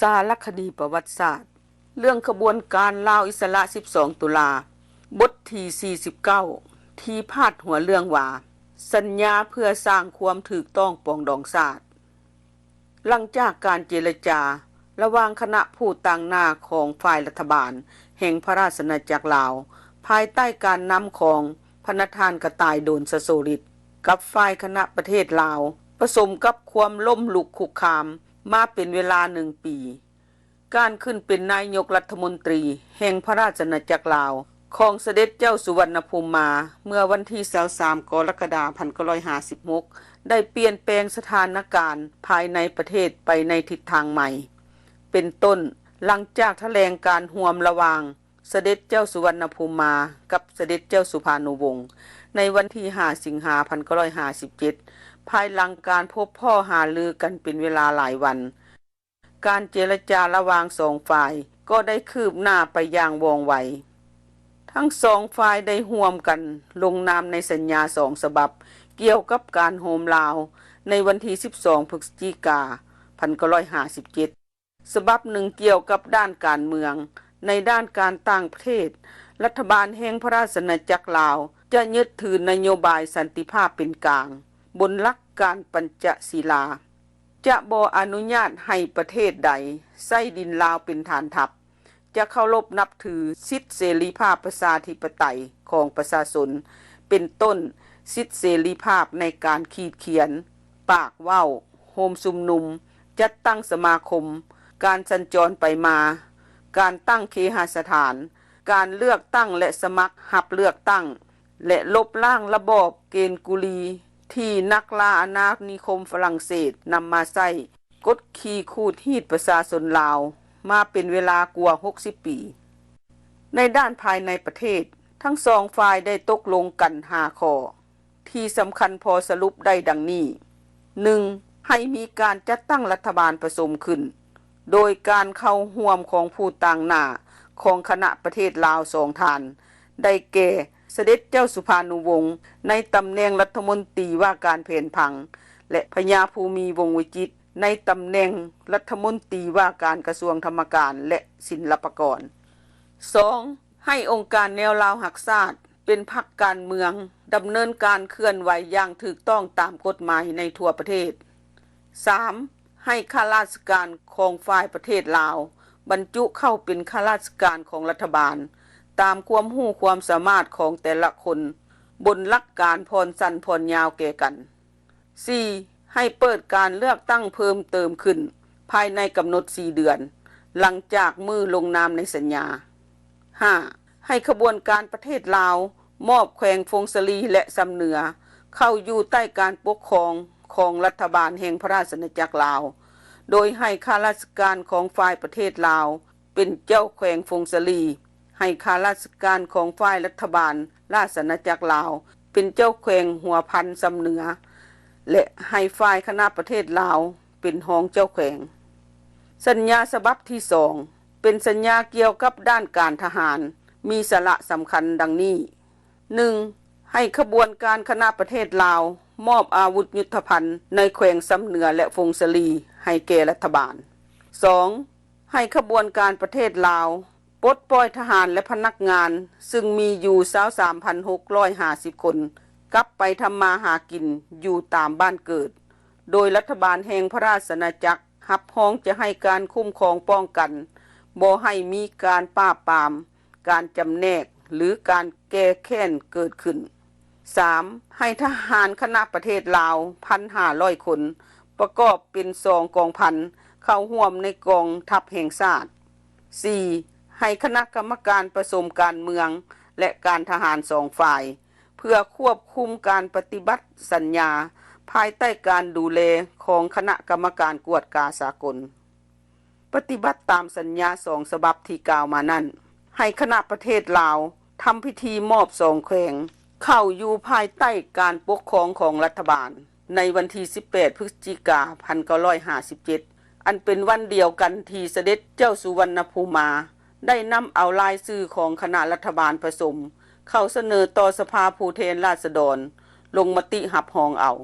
ສາລະຄະດີປະຫວັດສາດ ເລື່ອງຂະບວນການລາວອິດສະຫຼະສິບສອງຕຸລາ ບົດທີສີ່ສິບເກົ້າ ທີ່ພາດຫົວເລື່ອງວ່າ ສັນຍາເພື່ອສ້າງຄວາມຖືກຕ້ອງປອງດອງຊາດ. ຫຼັງຈາກການເຈລະຈາລະຫວ່າງຄະນະຜູ້ຕາງໜ້າຂອງຝ່າຍລັດຖະບານແຫ່ງພະລາຊະອານາຈັກລາວ ພາຍໃຕ້ການນຳຂອງພະນະທ່ານກະຕ່າຍ ໂດນສະໂສລິດ ກັບຝ່າຍຄະນະປະເທດລາວ ປະສົມກັບຄວາມລົ້ມລຸກຄຸກຄາມມາເປັນເວລາໜຶ່ງປີ, ການຂຶ້ນເປັນນາຍົກລັດຖະມົນຕີແຫ່ງພະລາຊະອານາຈັກລາວ ຂອງສະເດັດເຈົ້າສຸວັນນະພູມມາ ເມື່ອວັນທີຊາວສາມ ກໍລະກະດາ ພັນເກົ້າຮ້ອຍຫ້າສິບຫົກ ໄດ້ປ່ຽນແປງສະຖານະການພາຍໃນປະເທດໄປໃນທິດທາງໃໝ່ ເປັນຕົ້ນ ຫຼັງຈາກຖະແຫຼງການຮ່ວມລະຫວ່າງສະເດັດເຈົ້າສຸວັນນະພູມມາ ກັບສະເດັດເຈົ້າສຸພານຸວົງ ໃນວັນທີຫ້າ ສິງຫາ ພັນເກົ້າຮ້ອຍຫ້າສິບເຈັດ ພາຍຫຼັງການພົບພໍ້ຫາລືກັນເປັນເວລາຫຼາຍວັນ, ການເຈລະຈາລະຫວ່າງສອງຝ່າຍກໍໄດ້ຄືບໜ້າໄປຢ່າງວ່ອງໄວ. ທັງສອງຝ່າຍໄດ້ຮ່ວມກັນລົງນາມໃນສັນຍາສອງສະບັບ ກ່ຽວກັບການໂຮມລາວ ໃນວັນທີສິບສອງ ພຶສຈິກາ ພັນເກົ້າຮ້ອຍຫ້າສິບເຈັດ, ສະບັບໜຶ່ງກ່ຽວກັບດ້ານການເມືອງ. ໃນດ້ານການຕ່າງປະເທດ, ລັດຖະບານແຫ່ງພະລາຊະອານາຈັກລາວ ຈະຍຶດຖືນະໂຍບາຍສັນຕິພາບເປັນກາງ ບົນຫຼັກການປັນຈະສີລາ, ຈະບໍ່ອະນຸຍາດໃຫ້ປະເທດໃດໃຊ້ດິນລາວເປັນຖານທັບ, ຈະເຄົາລົບນັບຖືສິດເສລີພາບປະຊາທິປະໄຕຂອງປະຊາຊົນ ເປັນຕົ້ນ ສິດເສລີພາບໃນການຂີດຂຽນ, ປາກເວົ້າ, ໂຮມຊຸມນຸມ, ຈັດຕັ້ງສະມາຄົມ, ການສັນຈອນໄປມາ, ການຕັ້ງເຄຫະສະຖານ, ການເລືອກຕັ້ງ ແລະ ສະໝັກຮັບເລືອກຕັ້ງ ແລະ ລົບລ້າງລະບອບເກນກູລີ ທີ່ນັກລ່າອານານິຄົມຝຣັ່ງເສດນຳມາໃຊ້ກົດຂີ່ຂູດຮີດປະຊາຊົນລາວມາເປັນເວລາກວ່າຫົກສິບປີ. ໃນດ້ານພາຍໃນປະເທດ, ທັງສອງຝ່າຍໄດ້ຕົກລົງກັນຫ້າຂໍ້ ທີ່ສຳຄັນພໍສະຫຼຸບໄດ້ດັ່ງນີ້, ໜຶ່ງ ໃຫ້ມີການຈັດຕັ້ງລັດຖະບານປະສົມຂຶ້ນ ໂດຍການເຂົ້າຮ່ວມຂອງຜູ້ຕາງໜ້າຂອງຄະນະປະເທດລາວສອງທ່ານ, ໄດ້ແກ່ ສະເດັດເຈົ້າສຸພານຸວົງ ໃນຕຳແໜ່ງລັດຖະມົນຕີວ່າການແຜນຜັງ ແລະ ພະຍາພູມີ ວົງວິຈິດ ໃນຕຳແໜ່ງລັດຖະມົນຕີວ່າການກະຊວງທຳມະການ ແລະ ສິນລະປະກອນ. ສອງ ໃຫ້ອົງການແນວລາວຮັກຊາດເປັນພັກການເມືອງ ດຳເນີນການເຄື່ອນໄຫວຢ່າງຖືກຕ້ອງຕາມກົດໝາຍໃນທົ່ວປະເທດ. ສາມ ໃຫ້ຂ້າລາຊະການຂອງຝ່າຍປະເທດລາວ ບັນຈຸເຂົ້າເປັນຂ້າລາຊະການຂອງລັດຖະບານ ຕາມຄວາມຮູ້ຄວາມສາມາດຂອງແຕ່ລະຄົນ ບົນຫຼັກການຜ່ອນສັ້ນຜ່ອນຍາວແກ່ກັນ. ສີ່ ໃຫ້ເປີດການເລືອກຕັ້ງເພີ່ມເຕີມຂຶ້ນພາຍໃນກຳນົດສີ່ເດືອນ ຫຼັງຈາກມື້ລົງນາມໃນສັນຍາ. ຫ້າ ໃຫ້ຂະບວນການປະເທດລາວ ມອບແຂວງຜົ້ງສາລີ ແລະ ຊຳເໜືອ ເຂົ້າຢູ່ໃຕ້ການປົກຄອງຂອງລັດຖະບານແຫ່ງພະລາຊະອານາຈັກລາວ, ໂດຍໃຫ້ຂ້າລາຊະການຂອງຝ່າຍປະເທດລາວ ເປັນເຈົ້າແຂວງຜົ້ງສາລີ, ໃຫ້ຂ້າລາຊະການຂອງຝ່າຍລັດຖະບານລາຊະອານາຈັກລາວ ເປັນເຈົ້າແຂວງຫົວພັນຊຳເໜືອ ແລະ ໃຫ້ຝ່າຍຄະນະປະເທດລາວເປັນຮອງເຈົ້າແຂວງ. ສັນຍາສະບັບທີສອງ ເປັນສັນຍາກ່ຽວກັບດ້ານການທະຫານ ມີສາລະສຳຄັນດັ່ງນີ້. ໜຶ່ງ ໃຫ້ຂະບວນການຄະນະປະເທດລາວ ມອບອາວຸດຍຸດທະພັນໃນແຂວງຊຳເໜືອ ແລະ ຜົ້ງສາລີ ໃຫ້ແກ່ລັດຖະບານ. ສອງ ໃຫ້ຂະບວນການປະເທດລາວ ປົດປ່ອຍທະຫານ ແລະ ພະນັກງານ ຊຶ່ງມີຢູ່ຊາວສາມພັນຫົກຮ້ອຍຫ້າສິບຄົນ ກັບໄປທຳມາຫາກິນຢູ່ຕາມບ້ານເກີດ, ໂດຍລັດຖະບານແຫ່ງພະລາຊະອານາຈັກ ຮັບຮອງຈະໃຫ້ການຄຸ້ມຄອງປ້ອງກັນ ບໍ່ໃຫ້ມີການປາບປາມ ການຈຳແນກ ຫຼື ການແກ້ແຄ້ນເກີດຂຶ້ນ. ສາມ ໃຫ້ທະຫານຄະນະປະເທດລາວ ໜຶ່ງພັນຫ້າຮ້ອຍຄົນ ປະກອບເປັນສອງກອງພັນ ເຂົ້າຮ່ວມໃນກອງທັບແຫ່ງຊາດ. ສີ່ ໃຫ້ຄະນະກຳມະການປະຊຸມການເມືອງ ແລະ ການທະຫານສອງຝ່າຍ ເພື່ອຄວບຄຸມການປະຕິບັດສັນຍາ ພາຍໃຕ້ການດູແລຂອງຄະນະກຳມະການກວດກາສາກົນ. ປະຕິບັດຕາມສັນຍາສອງສະບັບທີ່ກ່າວມານັ້ນ, ໃຫ້ຄະນະປະເທດລາວທຳພິທີມອບສອງແຂວງເຂົ້າຢູ່ພາຍໃຕ້ການປົກຄອງຂອງລັດຖະບານ ໃນວັນທີສິບແປດ ພຶສຈິກາ ພັນເກົ້າຮ້ອຍຫ້າສິບເຈັດ ອັນເປັນວັນດຽວກັນທີ່ສະເດັດເຈົ້າສຸວັນນະພູມາ ໄດ້ນຳເອົາລາຍຊື່ຂອງຄະນະລັດຖະບານປະຊຸມເຂົ້າສະເໜີຕໍ່ສະພາຜູ້ແທນລາຊະດອນລົງມະຕິຮັບຮອງເອົາ.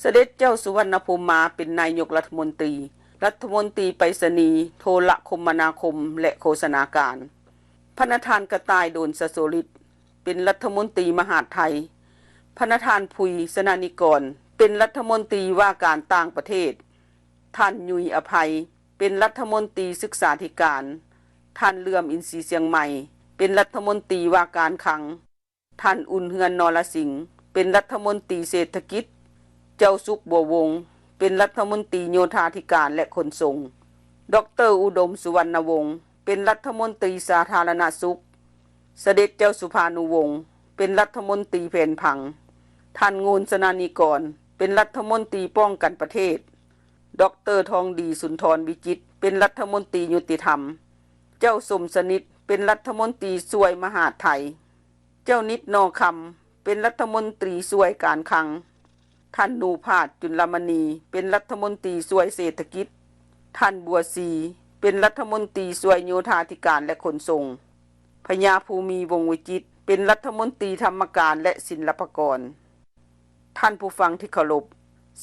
ສະເດັດເຈົ້າສຸວັນນະພູມາເປັນນາຍົກລັດຖະມົນຕີ ລັດຖະມົນຕີໄປສະນີ, ໂທລະຄົມມະນາຄົມ ແລະ ໂຄສະນາການ, ພະນະທ່ານ ກະຕ່າຍ ໂດນສະໂສລິດ ເປັນລັດຖະມົນຕີມະຫາດໄທ, ພະນະທ່ານ ພຸຍ ຊະນະນິກອນ ເປັນລັດຖະມົນຕີວ່າການຕ່າງປະເທດ, ທ່ານ ຫຍຸ້ຍ ອະໄພ ເປັນລັດຖະມົນຕີສຶກສາທິການ, ທ່ານ ເຫຼື້ອມ ອິນສີຊຽງໃໝ່ ເປັນລັດຖະມົນຕີວ່າການຄັງ, ທ່ານ ອຸ່ນເຮືອນ ນໍລະສິງ ເປັນລັດຖະມົນຕີເສດຖະກິດ, ເຈົ້າ ສຸກ ບົວວົງ ເປັນລັດຖະມົນຕີໂຍທາທິການ ແລະ ຂົນສົ່ງ, ດອກເຕີ ອຸດົມ ສຸວັນນະວົງ ເປັນລັດຖະມົນຕີສາທາລະນະສຸກ, ສະເດັດເຈົ້າສຸພານຸວົງ ເປັນລັດຖະມົນຕີແຜນຜັງ, ທ່ານ ໂງ່ນ ຊະນະນິກອນ ເປັນລັດຖະມົນຕີປ້ອງກັນປະເທດ, ດອກເຕີ ທອງດີ ສຸນທອນວິຈິດ ເປັນລັດຖະມົນຕີຍຸຕິທຳ, ເຈົ້າ ສົມສະໜິດ ເປັນລັດຖະມົນຕີຊ່ວຍມະຫາດໄທ, ເຈົ້າ ນິດ ໜໍ່ຄຳ ເປັນລັດຖະມົນຕີຊ່ວຍການຄັງ, ທ່ານ ໜູພາດ ຈຸນລະມະນີ ເປັນລັດຖະມົນຕີຊ່ວຍເສດຖະກິດ, ທ່ານ ບົວສີ ເປັນລັດຖະມົນຕີຊ່ວຍໂຍທາທິການ ແລະ ຂົນສົ່ງ, ພະຍາ ພູມີ ວົງວິຈິດ ເປັນລັດຖະມົນຕີທຳມະການ ແລະ ສິນລະປະກອນ. ທ່ານຜູ້ຟັງທີ່ເຄົາລົບ,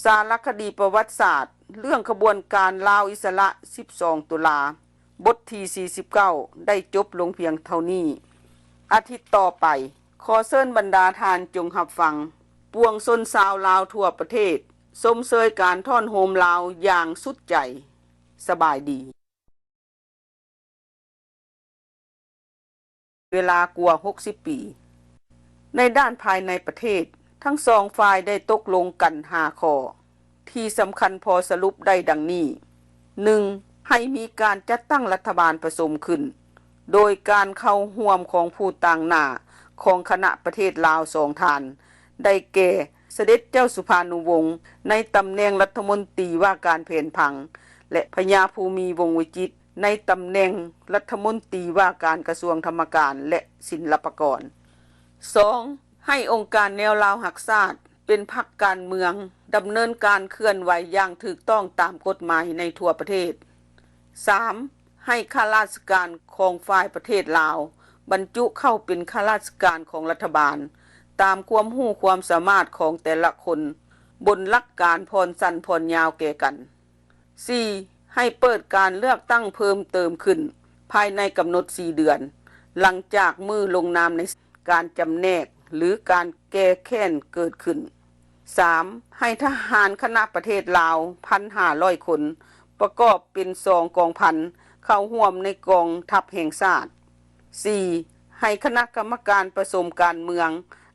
ສາລະຄະດີປະຫວັດສາດເລື່ອງຂະບວນການລາວອິດສະຫຼະສິບສອງຕຸລາ ບົດທີສີ່ສິບເກົ້າ ໄດ້ຈົບລົງພຽງເທົ່ານີ້. ອາທິດຕໍ່ໄປ, ຂໍເຊີນບັນດາທ່ານຈົ່ງຮັບຟັງ ປວງຊົນຊາວລາວທົ່ວປະເທດ ຊົມເຊີຍການທ້ອນໂຮມລາວຢ່າງສຸດໃຈ. ສະບາຍດີ. ເວລາກວ່າຫົກສິບປີ. ໃນດ້ານພາຍໃນປະເທດ, ທັງສອງຝ່າຍໄດ້ຕົກລົງກັນຫ້າຂໍ້ ທີ່ສຳຄັນພໍສະຫຼຸບໄດ້ດັ່ງນີ້: ໜຶ່ງ, ໃຫ້ມີການຈັດຕັ້ງລັດຖະບານປະສົມຂຶ້ນ ໂດຍການເຂົ້າຮ່ວມຂອງຜູ້ຕາງໜ້າຂອງຄະນະປະເທດລາວສອງທ່ານ ໄດ້ແກ່ ສະເດັດເຈົ້າສຸພານຸວົງ ໃນຕຳແໜ່ງລັດຖະມົນຕີວ່າການແຜນຜັງ ແລະ ພະຍາ ພູມີ ວົງວິຈິດ ໃນຕຳແໜ່ງລັດຖະມົນຕີວ່າການກະຊວງທຳມະການ ແລະ ສິນລະປະກອນ. ສອງ, ໃຫ້ອົງການແນວລາວຮັກຊາດ ເປັນພັກການເມືອງ ດຳເນີນການເຄື່ອນໄຫວຢ່າງຖືກຕ້ອງຕາມກົດໝາຍໃນທົ່ວປະເທດ. ສາມ, ໃຫ້ຂ້າລາຊະການຂອງຝ່າຍປະເທດລາວ ບັນຈຸເຂົ້າເປັນຂ້າລາຊະການຂອງລັດຖະບານ ຕາມຄວາມຮູ້ຄວາມສາມາດຂອງແຕ່ລະຄົນ ບົນຫຼັກການຜ່ອນສັ້ນຜ່ອນຍາວແກ່ກັນ. ສີ່, ໃຫ້ເປີດການເລືອກຕັ້ງເພີ່ມເຕີມຂຶ້ນ ພາຍໃນກຳນົດສີ່ເດືອນ ຫຼັງຈາກມື້ລົງນາມໃນການຈຳແນກ ຫຼື ການແກ້ແຄ້ນເກີດຂຶ້ນ. ສາມ, ໃຫ້ທະຫານຄະນະປະເທດລາວ ໜຶ່ງພັນຫ້າຮ້ອຍຄົນ ປະກອບເປັນສອງກອງພັນ ເຂົ້າຮ່ວມໃນກອງທັບແຫ່ງຊາດ. ສີ່, ໃຫ້ຄະນະກຳມະການປະສົມການເມືອງ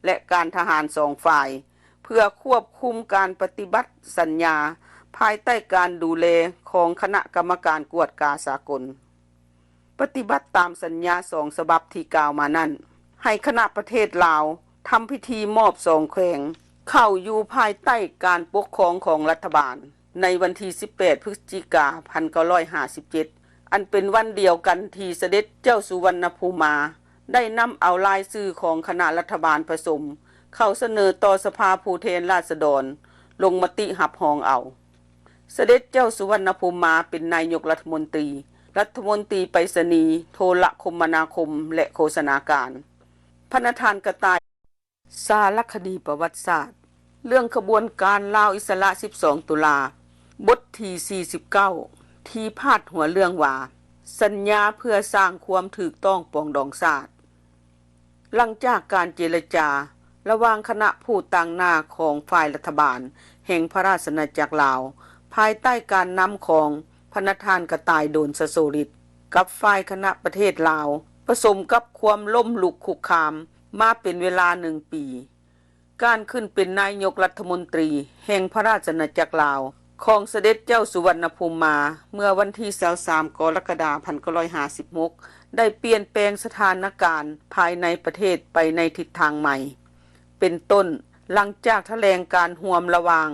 ແລະ ການທະຫານສອງຝ່າຍ ເພື່ອຄວບຄຸມການປະຕິບັດສັນຍາ ພາຍໃຕ້ການດູແລຂອງຄະນະກຳມະການກວດກາສາກົນ. ປະຕິບັດຕາມສັນຍາສອງສະບັບທີ່ກ່າວມານັ້ນ, ໃຫ້ຄະນະປະເທດລາວທຳພິທີມອບສອງແຂວງເຂົ້າຢູ່ພາຍໃຕ້ການປົກຄອງຂອງລັດຖະບານ ໃນວັນທີສິບແປດ ພຶສຈິກາ ໜຶ່ງພັນເກົ້າຮ້ອຍຫ້າສິບເຈັດ ອັນເປັນວັນດຽວກັນທີ່ສະເດັດເຈົ້າສຸວັນນະພູມາ ໄດ້ນຳເອົາລາຍຊື່ຂອງຄະນະລັດຖະບານປະສົມ ເຂົ້າສະເໜີຕໍ່ສະພາຜູ້ແທນລາຊະດອນລົງມະຕິຮັບຮອງເອົາ. ສະເດັດເຈົ້າສຸວັນນະພູມາເປັນນາຍົກລັດຖະມົນຕີ, ລັດຖະມົນຕີໄປສະນີ, ໂທລະຄົມມະນາຄົມ ແລະ ໂຄສະນາການ. ພະນະທ່ານກະຕ່າຍ. ສາລະຄະດີປະຫວັດສາດ ເລື່ອງຂະບວນການລາວອິດສະຫຼະສິບສອງຕຸລາ ບົດທີສີ່ສິບເກົ້າ ທີ່ພາດຫົວເລື່ອງວ່າ ສັນຍາເພື່ອສ້າງຄວາມຖືກຕ້ອງປອງດອງຊາດ. ຫຼັງຈາກການເຈລະຈາລະຫວ່າງຄະນະຜູ້ຕາງໜ້າຂອງຝ່າຍລັດຖະບານແຫ່ງພະລາຊະອານາຈັກລາວ ພາຍໃຕ້ການນຳຂອງພະນະທ່ານກະຕ່າຍ ໂດນສະໂສລິດ ກັບຝ່າຍຄະນະປະເທດລາວ ປະສົມກັບຄວາມລົ້ມລຸກຄຸກຄາມມາເປັນເວລາໜຶ່ງປີ, ການຂຶ້ນເປັນນາຍົກລັດຖະມົນຕີແຫ່ງພະລາຊະອານາຈັກລາວຂອງສະເດັດເຈົ້າສຸວັນນະພູມາ ເມື່ອວັນທີຊາວສາມ ກໍລະກະດາ ໜຶ່ງພັນເກົ້າຮ້ອຍຫ້າສິບຫົກ ໄດ້ປ່ຽນແປງສະຖານະການພາຍໃນປະເທດໄປໃນທິດທາງໃໝ່. ເປັນຕົ້ນ, ຫຼັງຈາກຖະແຫຼງການຮ່ວມລະຫວ່າງ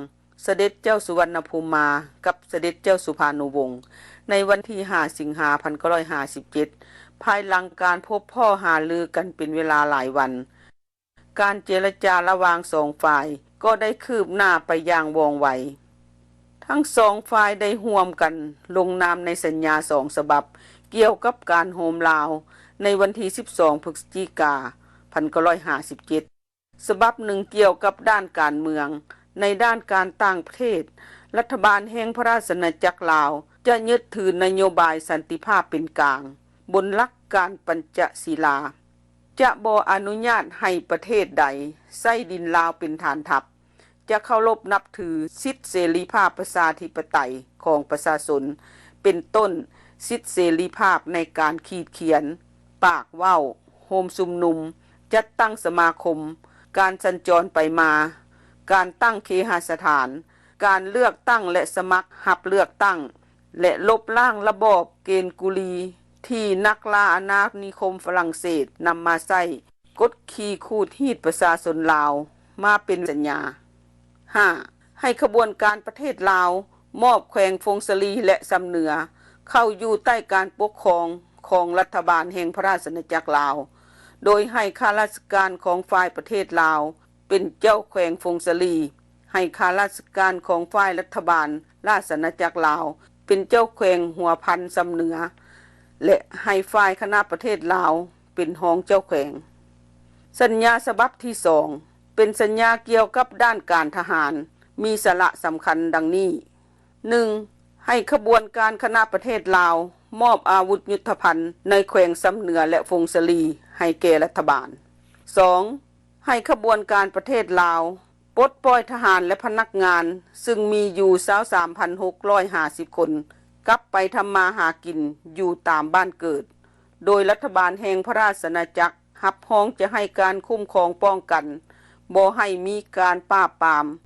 ສະເດັດເຈົ້າສຸວັນນະພູມາ ກັບສະເດັດເຈົ້າສຸພານຸວົງ ໃນວັນທີຫ້າ ສິງຫາ ໜຶ່ງພັນເກົ້າຮ້ອຍຫ້າສິບເຈັດ ພາຍຫຼັງການພົບພໍ້ຫາລືກັນເປັນເວລາຫຼາຍວັນ, ການເຈລະຈາລະຫວ່າງສອງຝ່າຍກໍໄດ້ຄືບໜ້າໄປຢ່າງວ່ອງໄວ. ທັງສອງຝ່າຍໄດ້ຮ່ວມກັນລົງນາມໃນສັນຍາສອງສະບັບກ່ຽວກັບການໂຮມລາວ ໃນວັນທີສິບສອງ ພຶສຈິກາ ໜຶ່ງພັນເກົ້າຮ້ອຍຫ້າສິບເຈັດ, ສະບັບໜຶ່ງກ່ຽວກັບດ້ານການເມືອງ. ໃນດ້ານການຕ່າງປະເທດ, ລັດຖະບານແຫ່ງພະລາຊະອານາຈັກລາວ ຈະຍຶດຖືນະໂຍບາຍສັນຕິພາບເປັນກາງ ບົນຫຼັກການປັນຈະສີລາ, ຈະບໍ່ອະນຸຍາດໃຫ້ປະເທດໃດໃຊ້ດິນລາວເປັນຖານທັບ, ຈະເຄົາລົບນັບຖືສິດເສລີພາບປະຊາທິປະໄຕຂອງປະຊາຊົນ ເປັນຕົ້ນ ສິດເສລີພາບໃນການຂີດຂຽນ, ປາກເວົ້າ, ໂຮມຊຸມນຸມ, ຈັດຕັ້ງສະມາຄົມ, ການສັນຈອນໄປມາ, ການຕັ້ງເຄຫະສະຖານ, ການເລືອກຕັ້ງ ແລະ ສະໝັກຮັບເລືອກຕັ້ງ ແລະ ລົບລ້າງລະບອບເກນກູລີ ທີ່ນັກລ່າອານານິຄົມຝຣັ່ງເສດນຳມາໃຊ້ກົດຂີ່ຂູດຮີດປະຊາຊົນລາວມາເປັນສັນຍາ. ຫ້າ, ໃຫ້ຂະບວນການປະເທດລາວມອບແຂວງຜົ້ງສາລີ ແລະ ຊຳເໜືອ ເຂົ້າຢູ່ໃຕ້ການປົກຄອງຂອງລັດຖະບານແຫ່ງພະລາຊະອານາຈັກລາວ, ໂດຍໃຫ້ຂ້າລາຊະການຂອງຝ່າຍປະເທດລາວ ເປັນເຈົ້າແຂວງຜົ້ງສາລີ, ໃຫ້ຂ້າລາຊະການຂອງຝ່າຍລັດຖະບານລາຊະອານາຈັກລາວ ເປັນເຈົ້າແຂວງຫົວພັນຊຳເໜືອ ແລະ ໃຫ້ຝ່າຍຄະນະປະເທດລາວເປັນຮອງເຈົ້າແຂວງ. ສັນຍາສະບັບທີສອງ ເປັນສັນຍາກ່ຽວກັບດ້ານການທະຫານ ມີສາລະສຳຄັນດັ່ງນີ້. ໜຶ່ງ, ໃຫ້ຂະບວນການຄະນະປະເທດລາວມອບອາວຸດຍຸດທະພັນໃນແຂວງຊຳເໜືອ ແລະ ຜົ້ງສາລີ ໃຫ້ແກ່ລັດຖະບານ. ສອງ, ໃຫ້ຂະບວນການປະເທດລາວປົດປ່ອຍທະຫານ ແລະ ພະນັກງານ ຊຶ່ງມີຢູ່ຊາວສາມພັນຫົກຮ້ອຍຫ້າສິບຄົນ ກັບໄປທຳມາຫາກິນຢູ່ຕາມບ້ານເກີດ, ໂດຍລັດຖະບານແຫ່ງພະລາຊະອານາຈັກຮັບຮອງຈະໃຫ້ການຄຸ້ມຄອງປ້ອງກັນ, ບໍ່ໃຫ້ມີການປາບປາມ